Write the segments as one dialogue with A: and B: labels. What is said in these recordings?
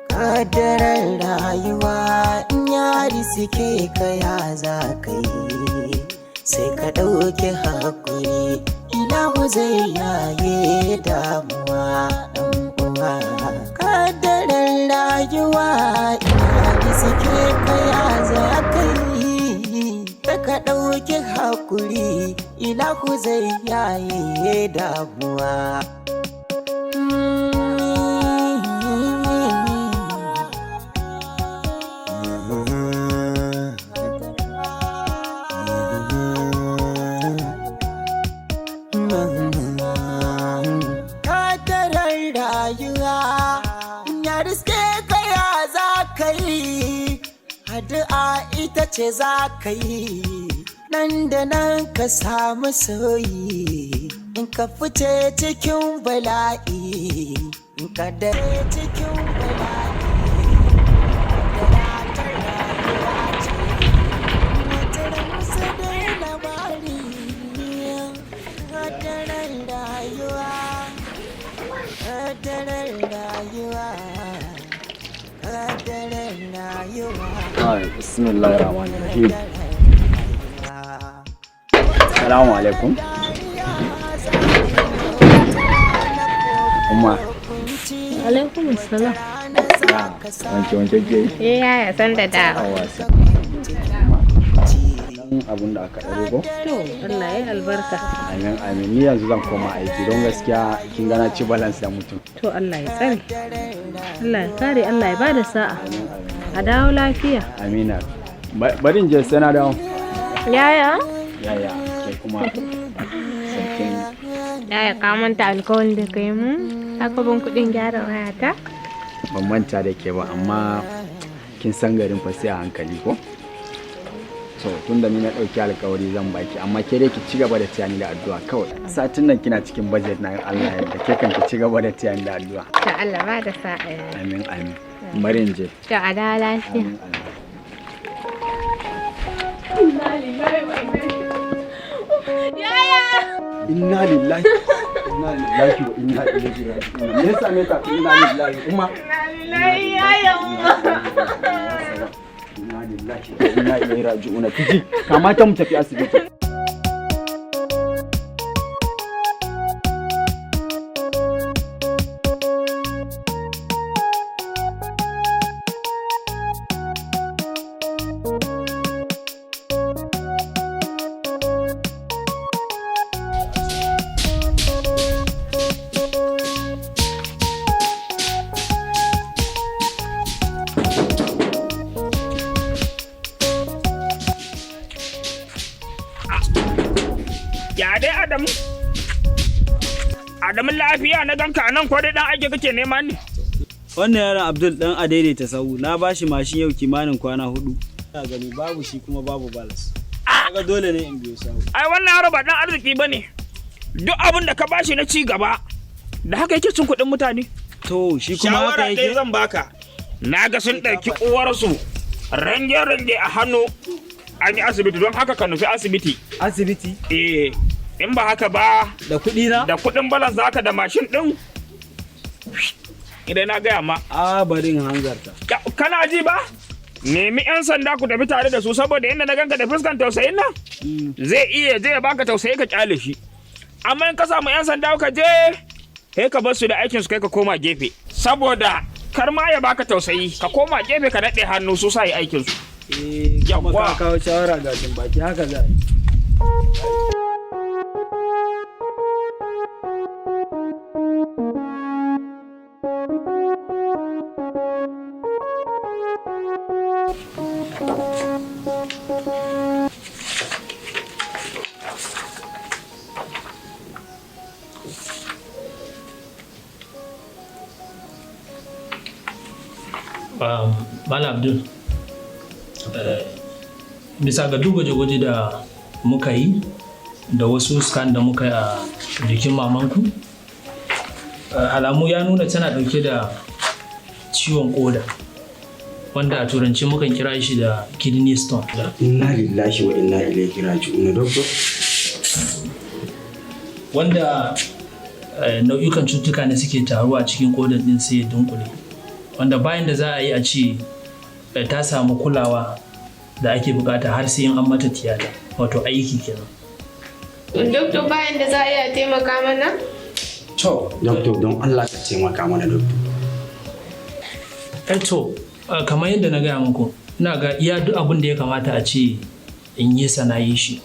A: Kaddarar rayuwa in yari suke kaya za ka yi, sai ka ɗauki haƙuri, ilahu zai yaye damuwa, ɗan uwa. Kaddarar rayuwa in yari suke kaya za ka yi, sai ka ɗauki haƙuri, ilahu zai yaye damuwa. Kadarar rayuwa ya riske kaya za ka yi, addu'a ita ce za ka yi, nan da nan ka samu soyi, in ka fice cikin bala'i, in ka dare cikin bala'i. Kadara ta rayuwa ce, wataran su daina bari. Kadarar rayuwa, kadarar rayuwa, kadarar rayuwa.
B: Ai, bismillahir rahmanir rahim. Assalamu alaikum. Umma,
C: Alaikum salam.
B: ya wanke wanke ke yi?
C: Eh yaya, san da da.
B: Awa, sai. Dan abun da aka ɗaro ko?
C: To Allah ya albarka.
B: Amin amin. Ni yanzu zan koma aiki don gaskiya kin gana ci balance da mutum.
C: To Allah ya tsare. Allah ya kare, Allah ya bada sa'a.
B: Amin amin.
C: A dawo lafiya.
B: Amina. Bari in je, sai na dawo.
C: Yaya?
B: Yaya, ke kuma sarkin.
C: Yaya, ka manta alkawarin da kai mu? Aka ban kuɗin gyara wayata?
B: Ban manta da ke ba, amma kin san garin fa sai a hankali ko? So tunda ni na ɗauki alkawari zan baki, amma ke dai ki ci gaba da tiyani da addu'a kawai. Satin nan kina cikin budget na, Allah ya yarda. Ke kan ki ci gaba da tiyani da addu'a.
C: To Allah ba da sa'a, yaya.
B: Amin amin. Bari in je.
C: To a dawo lafiya.
B: Amin amin.
C: Yaya!
B: Inna lillahi, inna lillahi wa inna ilaihi raji'un. Me yasa me ta? Inna lillahi, umma.
C: Yaya.
B: Inna lillahi wa inna ilaihi raji'un. Kiji kamata mu tafi asibiti.
D: Ya dai Adamu? Adamu, lafiya na ganka a nan, ko dai dan aiki kake nema ne?
E: Wannan yaron Abdul dan a daidaita sahu, na bashi mashin yau kimanin kwana 4. Ina gani babu shi kuma babu balance. Kaga dole ne in biyo sahu.
D: Ai wannan yaro ba dan arziki bane. Duk abin da ka bashi na ci gaba, da haka yake cin kuɗin mutane.
E: To shi kuma haka
D: Shawara ɗaya
E: yake.
D: zan baka. Na ga sun ɗauki uwarsu range-range a hannu an yi asibiti, don haka ka nufi asibiti.
E: Asibiti?
D: Eh, in ba haka ba
E: Da kuɗi na?
D: Da kuɗin balance zaka da mashin ɗin. Idan na gaya ma.
E: A bari in hanzarta.
D: Kana ji ba? Nemi 'yan sanda ku tafi tare da su, saboda yadda na ganka da fuskan tausayin nan, zai iya zai baka tausayi ka kyale shi. Amma in ka samu 'yan sanda ka je, sai ka bar su da aikin su, kai ka koma gefe. Saboda kar ma ya baka tausayi, ka koma gefe ka daɗe hannu, su sa yi aikin su.
E: Eh, kuma
D: Yawwa.
E: ka kawo shawara gashin baki, haka za a yi.
F: Malam Abdul, bisa ga duk gwaje-gwaje da muka yi da wasu scan da muka yi a jikin mamanku, Alamu ya nuna tana ɗauke da ciwon koda, wanda a turanci mukan kira shi da kidney stone.
G: Inna lillahi wa inna ilaihi raji'un, doctor.
F: Wanda nau'ukan cutuka ne suke taruwa a cikin kodan din, sai ya dunkule, wanda bayan da za a yi a ce ta samu kulawa da ake bukata har sai in an mata tiyata, wato aiki kenan.
C: Doctor, bayan da za a iya taimaka mana?
F: To.
G: Doctor, don Allah ka taimaka mana, doctor.
F: To, kamar yadda na gaya muku, ina ga iya duk abin da ya kamata a ce in yi sana yi shi.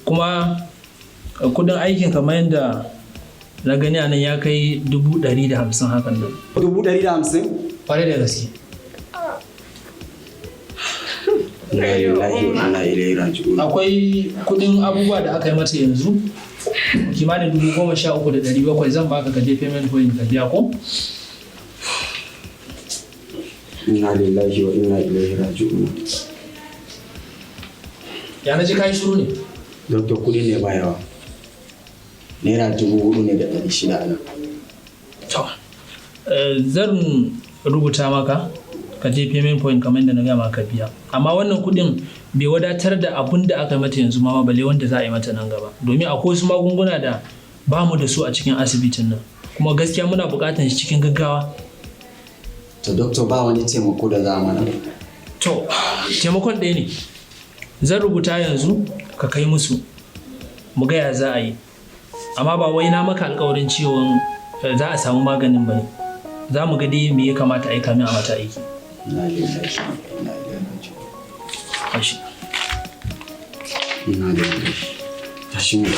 F: Kuma kudin aikin, kamar yadda na gani a nan, ya kai 150,000 hakan nan.
G: 150,000?
F: Kwarai da gaske.
G: Inna lillahi wa inna ilaihi raji'un.
F: Akwai kudin abubuwa da aka yi mata yanzu, kimanin 13,700. Zan baka ka je payment point ka biya ko?
G: Inna lillahi wa inna ilaihi raji'un.
F: Ya na ji kai shiru ne?
G: Doctor, kudi ne ba yawa. Naira 4,600 a nan.
F: To, zan rubuta maka ka je payment point kamar yadda na gama ka biya. Amma wannan kuɗin bai wadatar da abun da aka mata yanzu ma balle wanda za a yi mata nan gaba. Domin akwai wasu magunguna da ba mu da su a cikin asibitin nan. Kuma gaskiya muna buƙatar shi cikin gaggawa.
G: To doctor, ba wani taimako da za a mana?
F: To, taimakon ɗaya ne. Zan rubuta yanzu ka kai musu, mu ga ya za a yi. Amma ba wai na maka alkawarin cewa za a samu maganin ba ne. Za mu ga dai me ya kamata a yi kamin a mata aiki.
G: Inna lillahi wa inna ilaihi raji'un.
F: Tashi.
G: Inna lillahi. Tashi mu.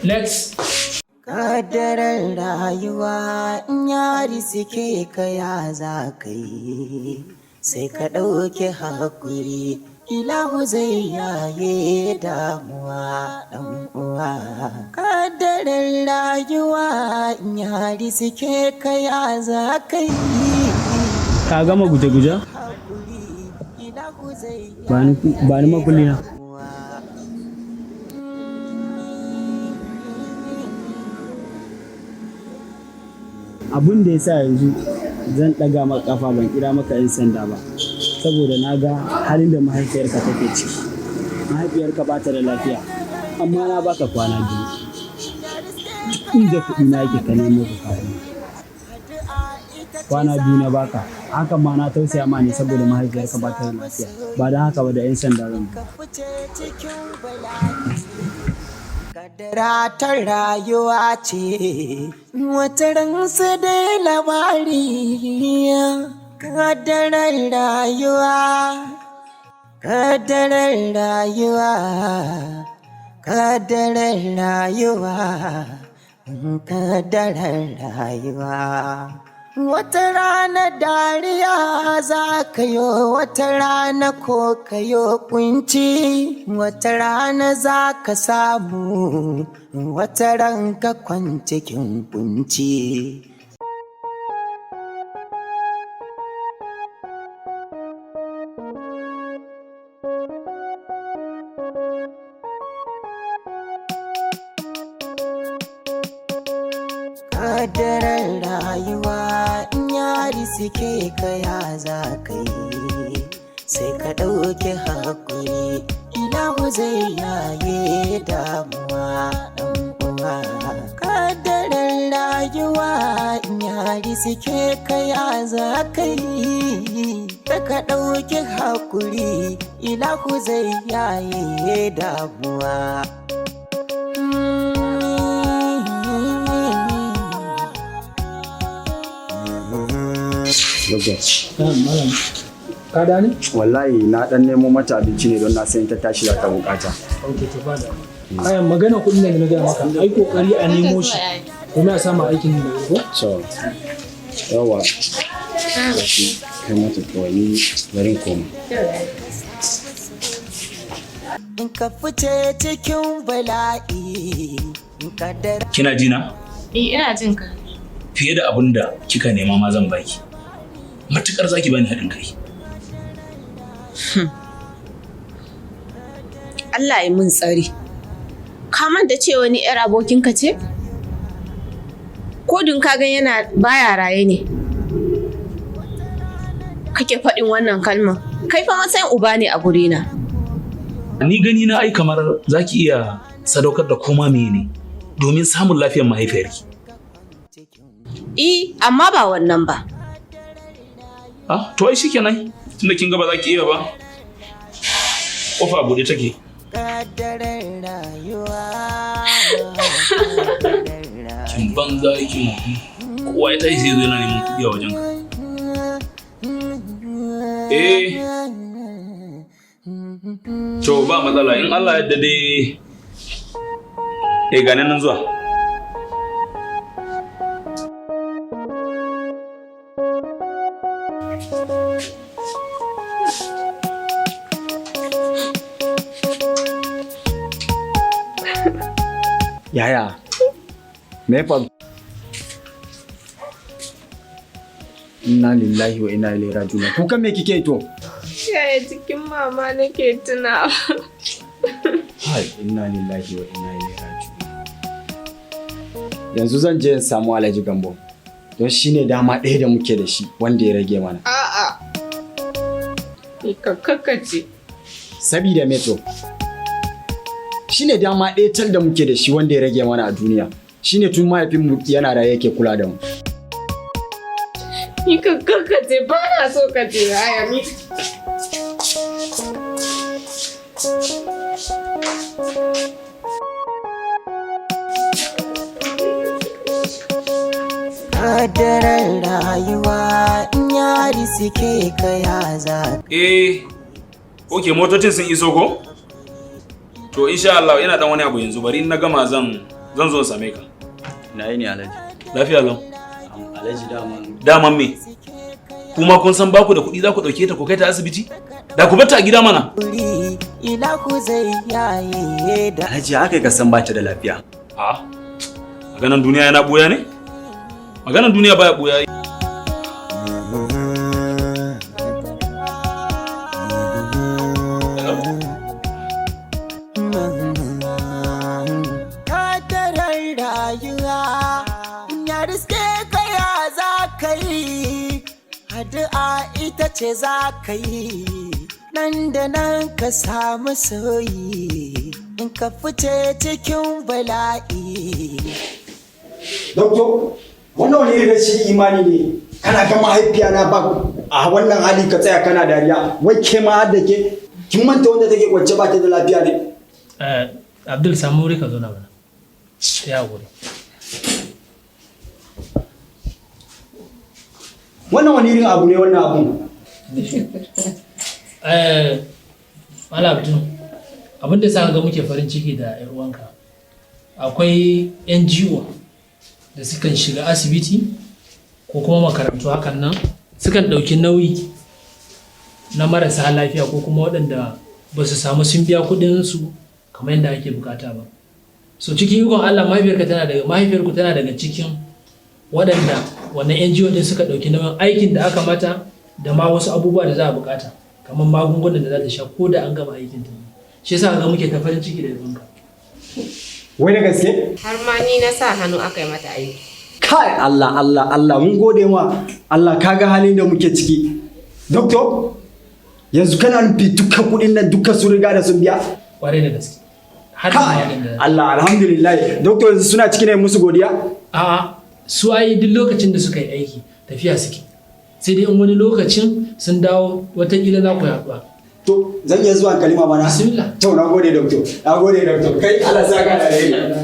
F: Next.
A: Kadarar rayuwa, in yari suke kaya za ka yi, sai ka ɗauki haƙuri, ilahu zai yaye damuwa, ɗan uwa. Kadarar rayuwa, in yari suke kaya za ka yi.
E: Ka gama guje-guje?
A: Ilahu zai
E: Ba ni makulli na. Abun da ya sa yanzu zan ɗaga maka kafa ban kira maka 'yan sanda ba, saboda na ga halin da mahaifiyarka take ciki. Mahaifiyarka ba ta da lafiya, amma na baka kwana 2. Duk inda kuɗi na yake, ka nemo ka kawo min. Kwana 2 na baka, hakan ma na tausaya ma ne saboda mahaifiyarka ba ta da lafiya. Ba don haka ba da 'yan sanda zan bi.
A: Fice cikin bala'i. Kadara ta rayuwa ce, wata ran su dai labari. Kadarar rayuwa, kadarar rayuwa, kadarar rayuwa, kadarar rayuwa. Wata rana dariya za ka yo, wata rana ko ka yo kunci, wata rana za ka samu, wata ran ka cikin kunci. Kadarar rayuwa, in yari suke kaya za ka yi, sai ka ɗauki haƙuri, ilahu zai yaye damuwa, ɗan uwa. Kadarar rayuwa, in yari suke kaya za ka yi, sai ka ɗauki haƙuri, ilahu zai yaye damuwa.
B: Doctor.
F: Malam. Ka da ne?
B: Wallahi na dan nemo mata abinci ne don na san ta tashi za ta bukata.
F: Ok, to ba da. Ayan magana kuɗin da na gaya maka, ai kokari a nemo shi. Domin a samu aikin da ko?
B: So, yawa. Gashi, kai mata kawai, ni bari in koma.
A: In ka fice cikin bala'i, kadara
D: Kina ji na?
C: Eh, ina jin ka.
D: Fiye da abin da kika nema ma zan baki. Matukar zaki bani haɗin kai.
H: Allah ya mun tsari. Ka manta cewa ni 'yar abokinka ce? Ko dun ka gan yana baya raye ne? Kake faɗin wannan kalmar. Kai fa matsayin uba ne a gurina.
I: Ni gani na ai kamar za ki iya sadaukar da koma mene domin samun lafiyar mahaifiyarki.
H: I, amma ba wannan ba.
I: Ah, to ai shikenan, tunda kin ga ba za ki iya ba. Kofa buɗe take. Kin banza aikin wofi. Kowa ya tashi sai zo yana neman kuɗi a wajenka. Eh. To ba matsala, in Allah yadda dai. Eh, gane nan zuwa.
B: Yaya, me ya faru? Inna lillahi wa inna ilaihi raji'un. Kukan me kike yi to?
C: Yaya, jikin mama nake tunawa.
B: Hai, inna lillahi wa inna ilaihi raji'un. Yanzu zan je in samu Alhaji Gambo. Don shi ne dama ɗaya da muke da shi wanda ya rage mana.
C: A'a. Ni kakkace.
B: Sabida me to? Shi ne dama ɗaya tal da muke da shi wanda ya rage mana a duniya. Shi ne tun mahaifinmu yana raye yake kula da mu.
C: Ni kakkace, ba na so ka je, yaya ni.
A: Kadarar rayuwa, in yari suke kaya za
I: Eh, ok, motocin sun iso ko? To insha Allah ina dan wani abu yanzu, bari in na gama zan zo in same ka.
G: Na yi ne, Alhaji.
I: Lafiya lau.
G: Alhaji, daman
I: Daman me? Kuma kun san baku da kuɗi za ku ɗauke ta ku kai ta asibiti? Da ku bar ta a gida mana.
A: Ilahu zai yaye da
G: Alhaji, haka ka san bata da lafiya.
I: A maganan duniya yana buya ne? Maganan duniya baya buya.
A: Kadarar rayuwa, in ya riske kaya za ka yi, addu'a ita ce za ka yi, nan da nan ka samu soyi in ka fice cikin bala'i.
B: Doctor, wannan wani irin rashin imani ne. Kana ga mahaifiya na ba a wannan hali ka tsaya kana dariya. Wai ke ma har da ke? Kin manta wanda take kwance ba ta da lafiya ne?
F: Eh, Abdul, samu wuri ka zo na mana. Ya wuri.
B: Wannan wani irin abu ne wannan abun?
F: Eh, Malam Abdul, abin da sa ga muke farin ciki da 'yar uwanka. Akwai NGO da sukan shiga asibiti ko kuma makarantu hakan nan, sukan ɗauki nauyi na marasa lafiya ko kuma waɗanda ba su samu sun biya kuɗinsu kamar yadda ake bukata ba. So cikin ikon Allah, mahaifiyarku tana daga cikin waɗanda wannan NGO ɗin suka ɗauki nauyin aikin da aka mata da ma wasu abubuwa da za a bukata, kamar magungunan da za ta sha ko da an gama aikin ta. Shi yasa ga muke ta farin ciki da yabonka.
B: Wai da gaske?
J: Har ma ni na sa hannu aka yi mata aiki.
B: Kai, Allah, Allah, Allah, mun gode ma Allah, kaga halin da muke ciki. Doctor, yanzu kana nufi dukkan kuɗin nan dukkan sun riga da sun biya?
F: Kwarai da gaske. Har da
B: Kai,
F: maganin da
B: Allah, alhamdulillah. Doctor, yanzu suna cikin ne musu godiya?
F: A'a, su ai duk lokacin da suka yi aiki tafiya suke. Sai dai in wani lokacin sun dawo, watakila za ku yaɗuwa.
B: To, zan iya zuwa kalima mana?
F: Bismillah.
B: To, na gode, doctor. Na gode, doctor. Kai, Allah saka da alheri.